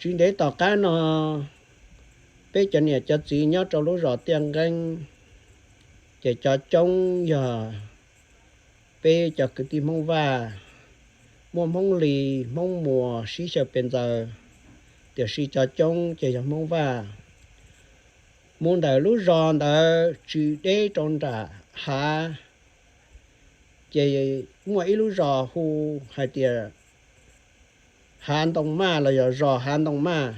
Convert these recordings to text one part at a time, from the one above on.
Tsis ntev tom qab no, peb cov niam cov txiv nyob rau lub zos Tiaj Nqeeb, ces cov coob yog peb cov kwv tij Hmoob Vaj, muaj Hmoob Lis, Hmoob Muas sib xyaw pes ntxaws, tiam sis cov coob ces yog Hmoob Vaj. Mus ntawm lub zos ntawd tsis deb rau nram hav, ces muaj ib lub zos hu hais tias Hav Ntoo Maj los yog zos Hav Ntoo Maj.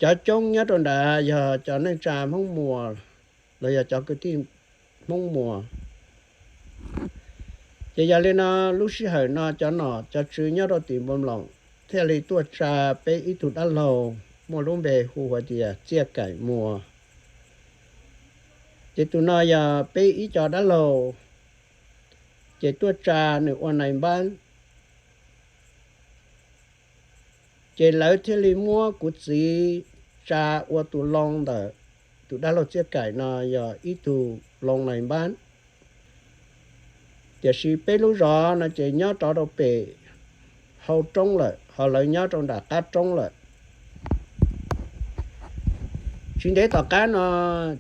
Cov coob nyob rau nrad yog cov neej tsa Hmoob Muas los yog cov kwv tij Hmoob Muas. Ces yog li no, lub sij hawm no cov nom cov tswv nyob rau tim Npoo Mloos thiaj li tuaj tsa peb ib tug dab laug muaj lub npe hu hais tias Txiaj Kaim Muas. Ces tus no yog peb ib co dab laug, ces tuaj tsa nws ua nais npab. Ces lawv thiaj li muab kuv txiv tsa ua tus loo ntawm tus dab laug Txiaj Kaim no yog ib tug loo nais npab. Tiam sis peb lub zos no ces nyob rov rau pem hauv roob lawm, ho lawv nyob rau nram qab roob lawm. Tsis ntev tom qab no,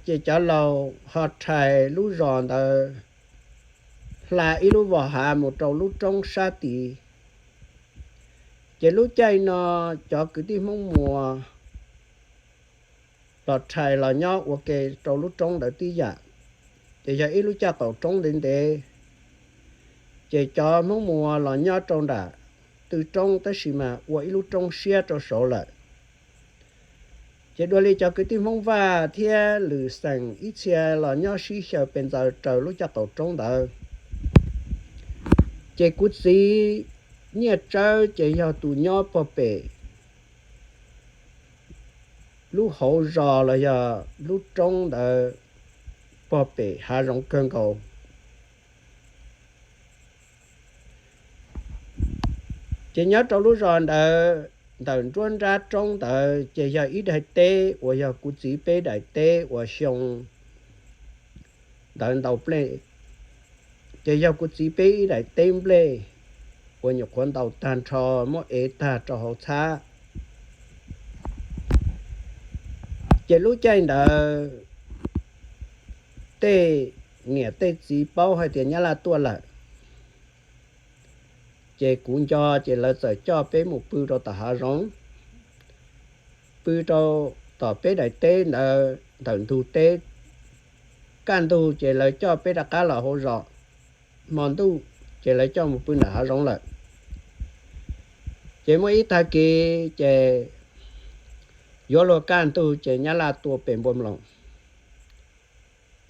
ces cov laus ho rhais lub zos ntawd hla ib lub vos hav mus rau lub roob sab tid. Ces lub caij no cov kwv tij Hmoob Muas los rhais los nyob ua ke rau lub roob ntawd tib yam, ces yog ib lub caj qaum roob ntev ntev. Ces cov Hmoob Muas los nyob rau nram tw roob tab sis mas ua ib lub roob siab rau saud lawm. Ces dua li cov kwv tij Hmoob Vaj thiab lwm xeem ib txhia los nyob sib xyaw pes ntxaws raws lub caj qaum roob ntawd. Ces kuv txiv Nyiaj Tsawb ces yog tus nyob pog pem lub hauv zos los yog lub roob ntawd pog pem hav zoov kawg nkaus. Ces nyob rau lub zos ntawd, ntawm nruab nrab roob ntawd ces yog ib daim teb uas yog kuv txiv peb daim teb uas xyoo ntawd ntaus nplej. Ces yog kuv txiv peb ib daim teb nplej uas nyuam qhuav ntaus tag nrho muab ev tag rau hauv txhab. Ces lub caij ntawd tej niam tej txiv paub hais tias nyab laj tuaj lawm, ces kuv nco ces lawv txawm coj peb mus pw rau tom hav zoov, pw rau tom peb daim teb ntawd ntawm ntug teb. Kaj ntug ces lawv coj peb rov qab los hauv zos, hmo ntuj ces lawv coj mus pw nram hav zoov lawm. Ces muaj ib tag kis ces yuav luag kaj ntug ces nyab laj tua pem Npua Mloos,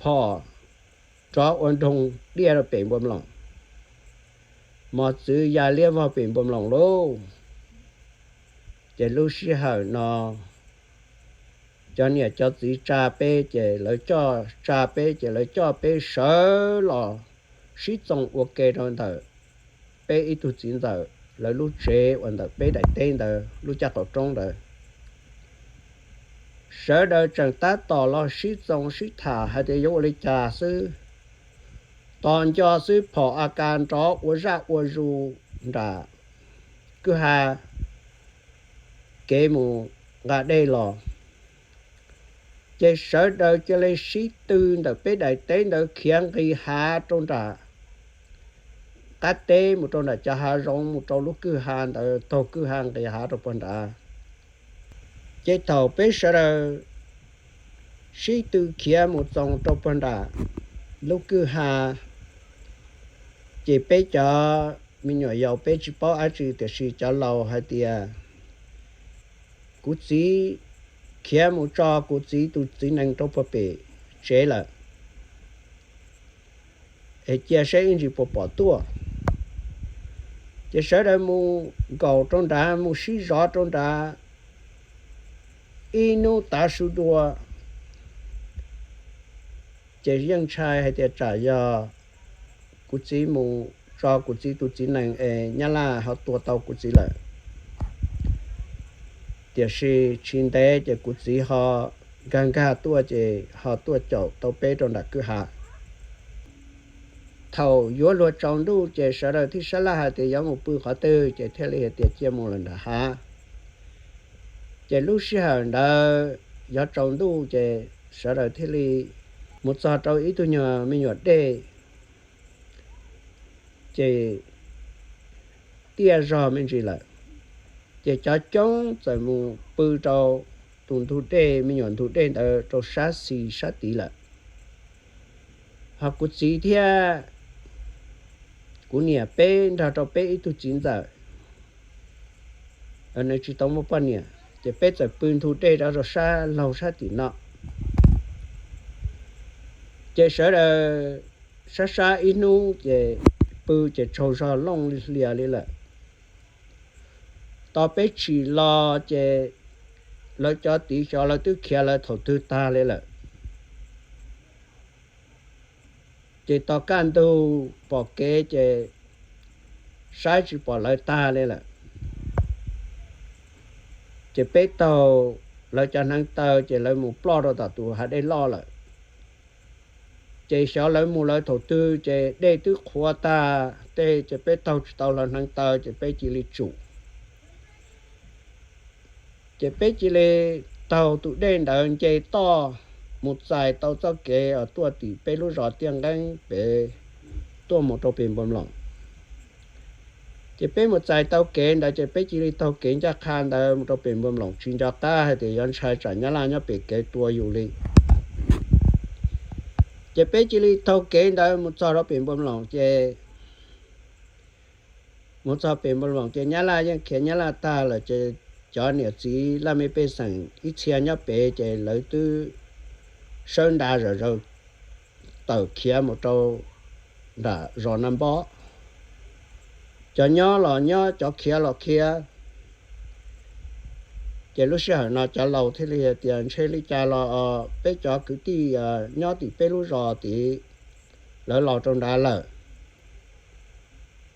phom rov ua nroog diaj rau pem Npua Mloos, mos txwv ya liab vog pem Npua Mloos lauj. Ces lub sij hawm no cov niam cov txiv tsa peb ces lawv coj, tsa peb ces lawv coj peb sawv los sib txoos ua ke rau ntawm peb ib tug txiv ntxawm lawv lub tsev uas ntawm peb daim teb ntawd lub caj qaum roob ntawd. Sawv daws tseem tab tom los sib txoos sib tham hais tias yuav ua li cas xwb. Tos nco xwb phom A Kas nrov ua zaj ua zus nram kwj ha kev mus nqa dej los. Ces sawv daws cia li sib tw ntawm peb daim teb ntawd khiav nqis hav rau nram qab teb mus rau nram cov hav zoov mus rau lub kwj ha ntawd taug kwj ha nqis hav rau puag nrad. Ces thaum peb sawv daws sib tw khiav mus txoos rau puag nram lub kwj ha, ces peb cov me nyuam yaus peb tsis paub dab tsi tiam sis cov laus hais tias kuv txiv khiav mus tso kuv txiv tus txiv nees rau puag pem tsev lawm, es cia saib ib ntsis puas pom tuaj. Ces sawv daws mus nkaum rau nrad mus sib zov rau nrad ib hnub tav su dua, ces yeej ntshai hais tias tsam yog kuv txiv mus tso kuv txiv tus txiv nees es nyab laj ho tua tau kuv txiv lawm. Tiam sis tsis ntev ces kuv txiv ho nkag nkag tuaj ces ho tuaj caum tau peb rau nram kwj ha. Thaum yuav luag tsaus ntuj ces sawv daws thiaj sab laj hais tias yuav mus pw qhov twg ces thiaj li hais tias cia mus lawm nram hav. Ces lub sij hawm ntawd yuav tsaus ntuj ces sawv daws thiaj li mus txog rau ib tug nyuag me nyuam dej, ces tiaj zog me ntsis lawm. Ces cov coob txawm mus pw rau tus ntug dej, me nyuam ntug dej ntawd rau sab xis sab tid lawm. Ho kuv txiv thiab kuv niam peb nrog rau peb ib tug txiv ntxawm, nws tsis tau muaj poj niam, ces peb txawm pw ntug dej rau rau sab laug sab tim no. Ces sawv daws sab sab ib hnub ces pw ces tsaug zog looj hlias li lawm. Tos peb tsim los ces lawv cov tid xyov lawv twb khiav lawv thaum twg tag li lawm. Ces tos kaj ntug pom kev ces saib tsis pom lawv tag li lawm. Ces peb taug lawv cov hneev taw ces lawv mus ploj rau tom tus hav dej loj lawm. Ces xyov lawv mus lawv thaum twg ces dej twb qhuav tag tej ces peb taug tsis tau lawv hneev taw ces peb cia li tsum. Ces peb cia li taug tus dej ntawd nce toj mus txais tau txoj kev uas tuaj tim peb lub zos Tiaj Nqeeb pem tuaj mus rau pem Npua Mloos. Ces peb mus txais tau kev ntawd ces peb cia li taug kev ncaj qha ntawd mus rau pem Npua Mloos tsis nco qab hais tias yuav ntshai tsam Nyab Laj nyob pem kev tua yus li. Ces peb cia li taug kev ntawd mus txog rau pem Npua Mloos ces mus txog pem Npua Mloos ces Nyab Laj yeej khiav Nyab Laj tag lawm ces cov niam txiv laj mej pej xeem ib txhia nyob pem ces lawv twb sawb nra zom zaws tawm khiav mus rau nram zos Naj Npob. Cov nyob los nyob, cov khiav los khiav. Ces lub sij hawm no cov laus thiaj li hais tias ntshe li cas los peb cov kwv tij nyob tim peb lub zos tid lawv los rau nrad lawm.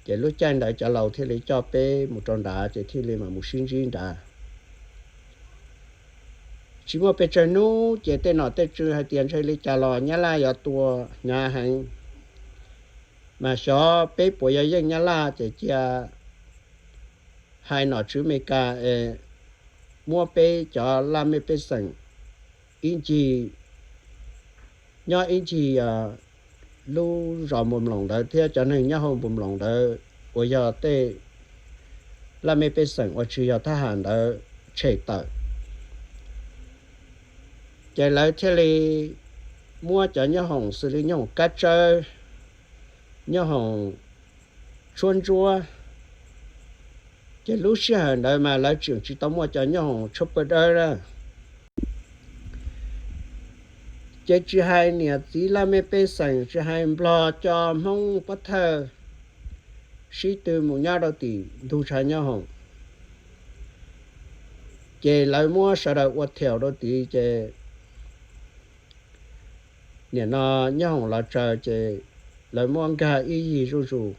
Ces lub caij ntawd cov laus thiaj li coj peb mus rau nrad ces thiaj li mam mus sib ntsib nrad. Tsis muaj pes tsawg hnub ces tej nom tej tswv hais tias ntshe li cas los Nyab Laj yuav tua hnyav heev, mas xyov peb puas yuav yeej Nyab Laj ces cia hais nom tswv Amelikas es muab peb cov laj mej pej xeem ib ncig nyob ib ncig lub zos Npua Mloos ntawd thiab cov neeg nyob hauv Npua Mloos ntawd uas yog tej laj mej pej xeem uas tsis yog thab ham ntawd tshem tawm. Ces lawv thiaj li muab cov nyoob hoom xws li nyoob hoom kab tsawb, nyoob hoom tshuab ntsuab. Ces lub sij hawm ntawd mas lawv tseem tsis tau muaj cov nyoob hoom tshuab pawg dawb na. Ces tsis hais niam txiv laj mej pej xeem, tsis hais nplog cov Hmoob pov thawj, sib tw mus nyob rau tim ntug tshav nyoob hoom. Ces lawv muab sawv daws ua thiaum rau tid ces nim no nyoob hoom los tsaws ces lawv muab nkag ib yig zuj zus.